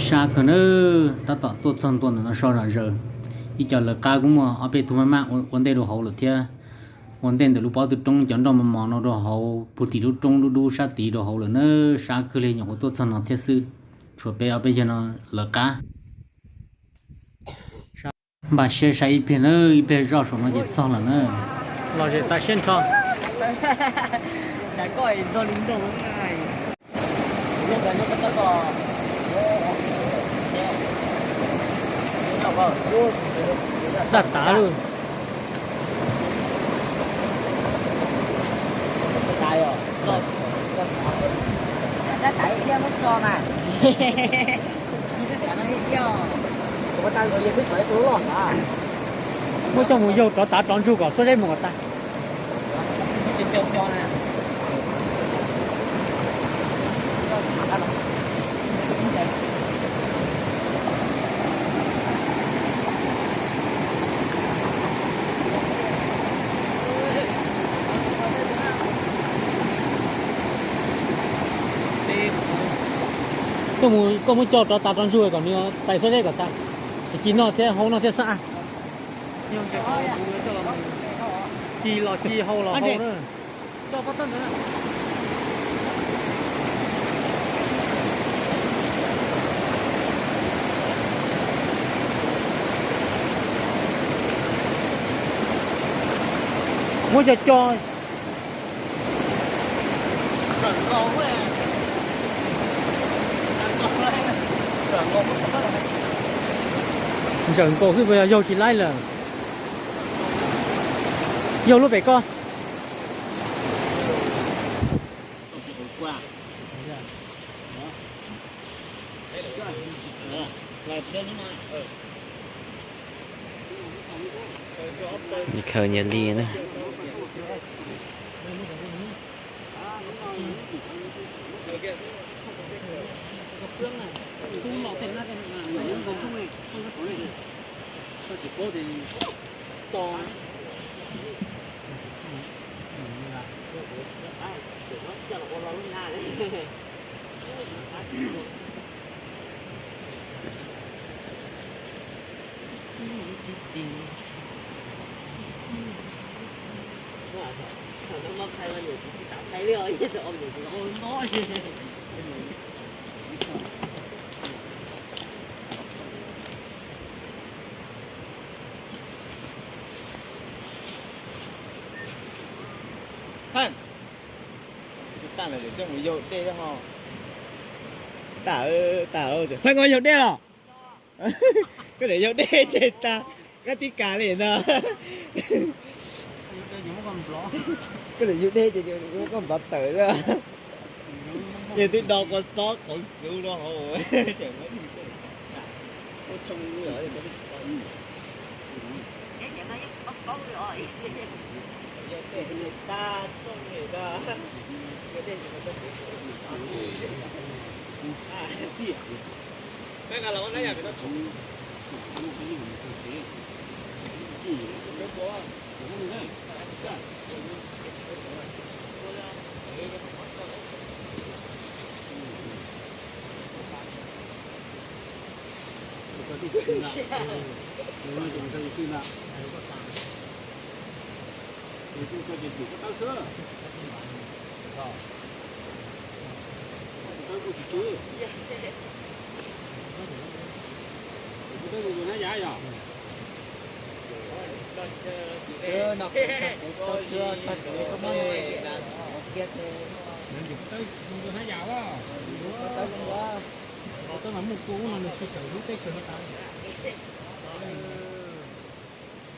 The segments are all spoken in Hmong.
Sab kawg na, tab tom tuaj txog ntua ntawm no so zom zaws. Ib co lawv qab kuj muaj ob peb tug maj maj ua ntej rau hauv lawm thiab. Ua ntej ntawm lub pob tw roob cov nroj mos mos no rau hauv puag tim lub roob dub dub sab tid rau hauv lawm na. Sab kawg li, nyuam qhuav tuaj txog no thiab xwb. Tshuav peb ob peb yawg no lawv qab. Npaj siab saib ib pliag na, ib pliag zoj saum no ces txog lawm na. Los zem tas siab nrho. Daj tav lawm. Muab coj mus yaug rov tav rov ntsug kom xuab zeb mus kom tag. Koj mus, koj muab coj rov tav rov ntsug kom nws tais xuab zeb kom tag. Ces ci no thiab hau no thiab xwb. Ci los ci hau los hau na. Muab coj coj. Ntsawm nkaus xwb puas yog yaug tsis laib lawm. Yaug lub pem ko. Khaws nyias li na. Tag lawm, coj mus yaug dej ho. Tag, tag, Thaib, koj yaug dej los? Koj tseem yaug dej ces tag, koj tib kas li ntag. Koj tseem yaug dej ces muab koj npov tawm xwb. Yog twb do kua txob qauv xuv rau hauv.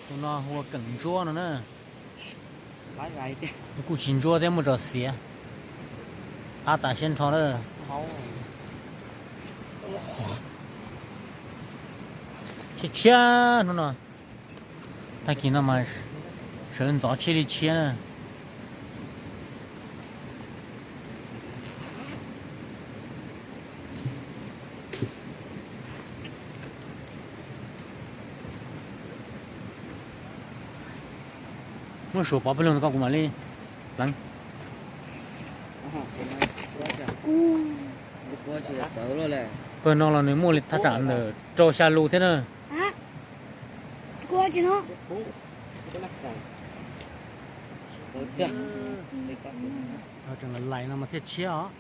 Tus no hu ua keem ntsuab no na. Kuj tsis ntsuab thiab, muaj tso xiav. Qab tas siab nrho lawm. Tshiab tshiab hnub no. Tag kis no mas sawv ntxov tshiab li tshiab na. Muab suav pov pawg lug ntawm koj kuv mam li pleev. Txawv luaj li. Pawg no los nws muaj li thaj tsam ntawm rau xya lus thiab na. Tseem lais no mas thiaj tshiab os.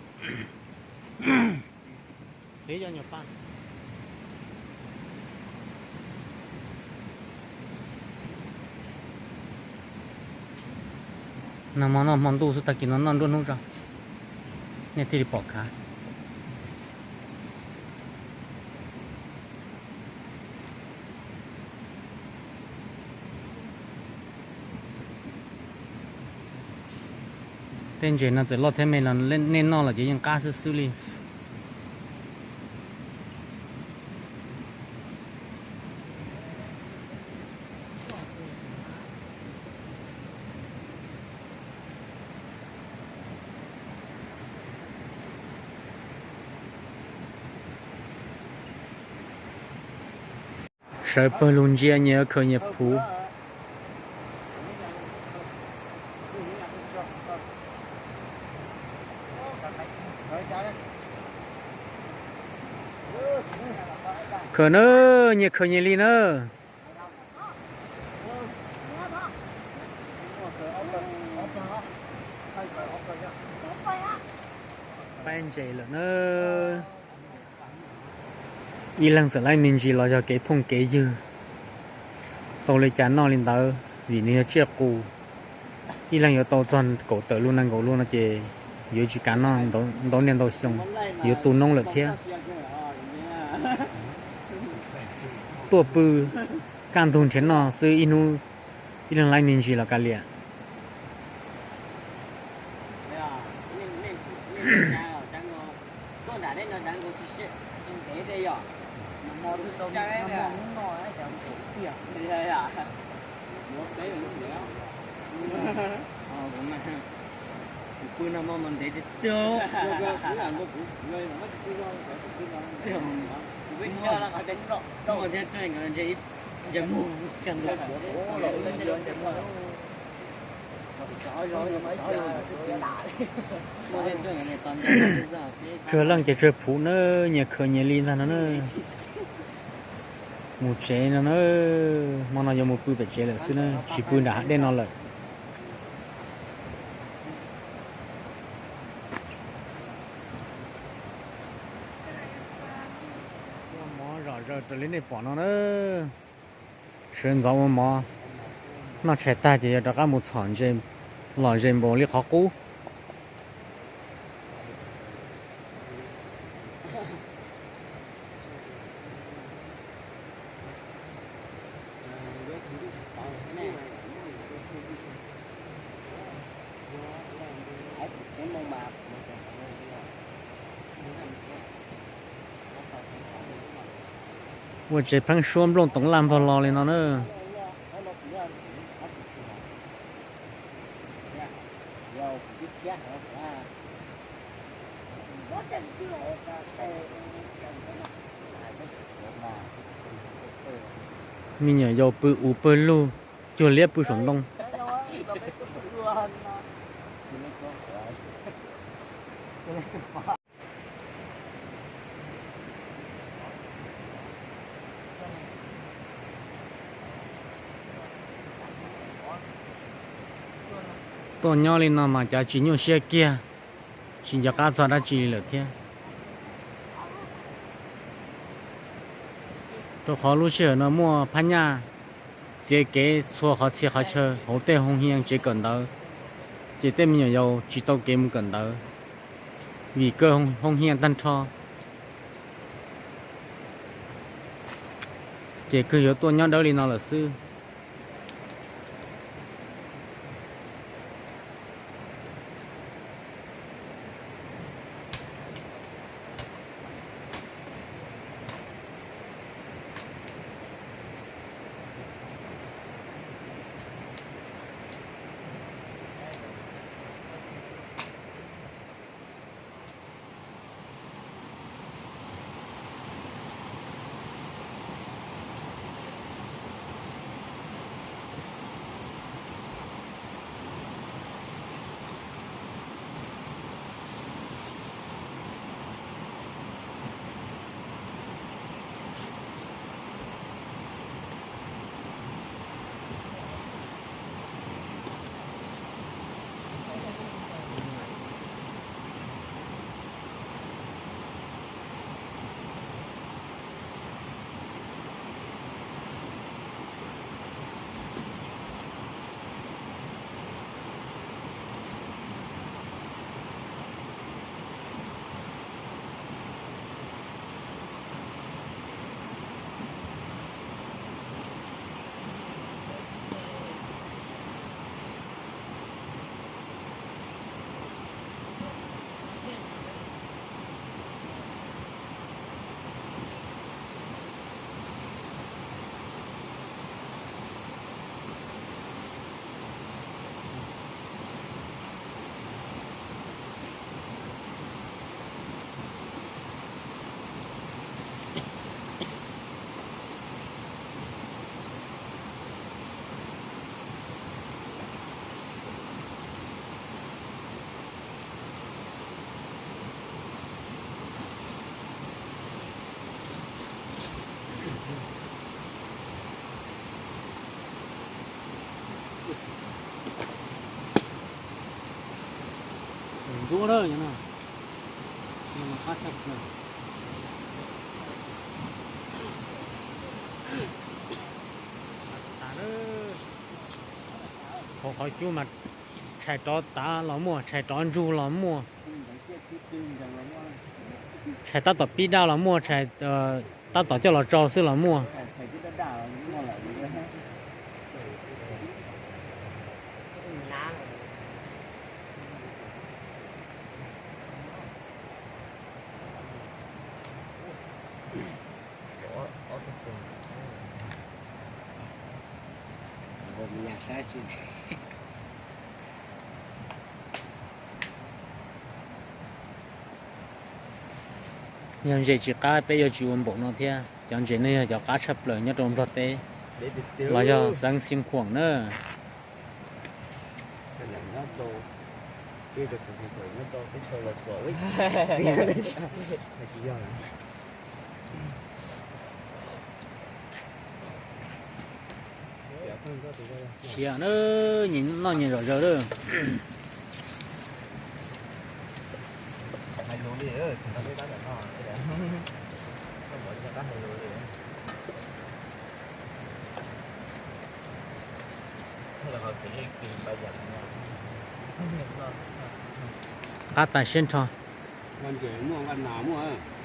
Nag hmo noj hmo ntuj xwb, tag kis no noj nruab hnub tso, nej thiaj li pom khav. Tej ntses no txawm loj thiab me los nej noj los ces yeej qab xwb xwb li. Sawv pawg lug ntsia nyias khaws nyias phuv. Khaws na, nyias khaws nyias li na. Faib ntses lawm na. Ib leeg txawm laib me ntsis los yog kev phooj kev ywg, tau li cas noj li ntawd, vim nws yog tsiaj qus. Ib leeg yuav tau txog kaum tawm lub nees nkaum lub no ces yuav tsis kam noj ntau niaj ntau xyoo, yuav tu noob lawm thiab. Tuaj pw kaj ntug nrhiav noj xwb, ib hnub ib leeg laib me ntsis los kav liam. Tsawg leej ces tsawg phuv na, nyias khaws nyias li ntag no na. Mus tsev no na, hmo no yuav mus pw pem tsev lawm xwb na, tsis pw nram hav dej no lawm. Ua mov zom zaws raws li nej pom no na. Sawv ntxov ua mov, noj tshais tag ces yuav rov qab mus txhom ntses, lom zem npaum li qhov qub. Ua tsev pheeb suab nplooj toov laj npog lo li no na. Me nyuam yaus pw u pawg lug, cuag liab pw saum ntoo. Tuaj nyob li no mas cav tsis nyuaj siab kiag, tsis nco qab txog dab tsi li lawm thiab. Rau qhov lub sij hawm no muaj phab nyaj txiav kev txhua qhov txhia qhov chaw hauv tej hoo hias tsev kawm ntawv, ces tej me nyuam yaus tsis tau kev mus kawm ntawv vim kaw hoo hias tag nrho, ces kawg yuav tuaj nyob dawb li no lawm xwb. Ntsuab na, no qab tshaj plaws. Hauv qhov cub mas tshais rov tav los muaj, tshais rov ntsug los muaj, tshais tab tom pib daj los muaj, tshais tab tom coj los tsau xwb los muaj. Yog ntses tsis qab peb yuav tsis ua npaum no thiab. Cov ntses no yog cov qab tshaj plaws nyob rau Nplog teb los yog xeev Xiav Khuam na. Siav na, noj nyias zom zaws lawm. Qab tas siab nrho. Ntses muaj, nqaij nas muaj.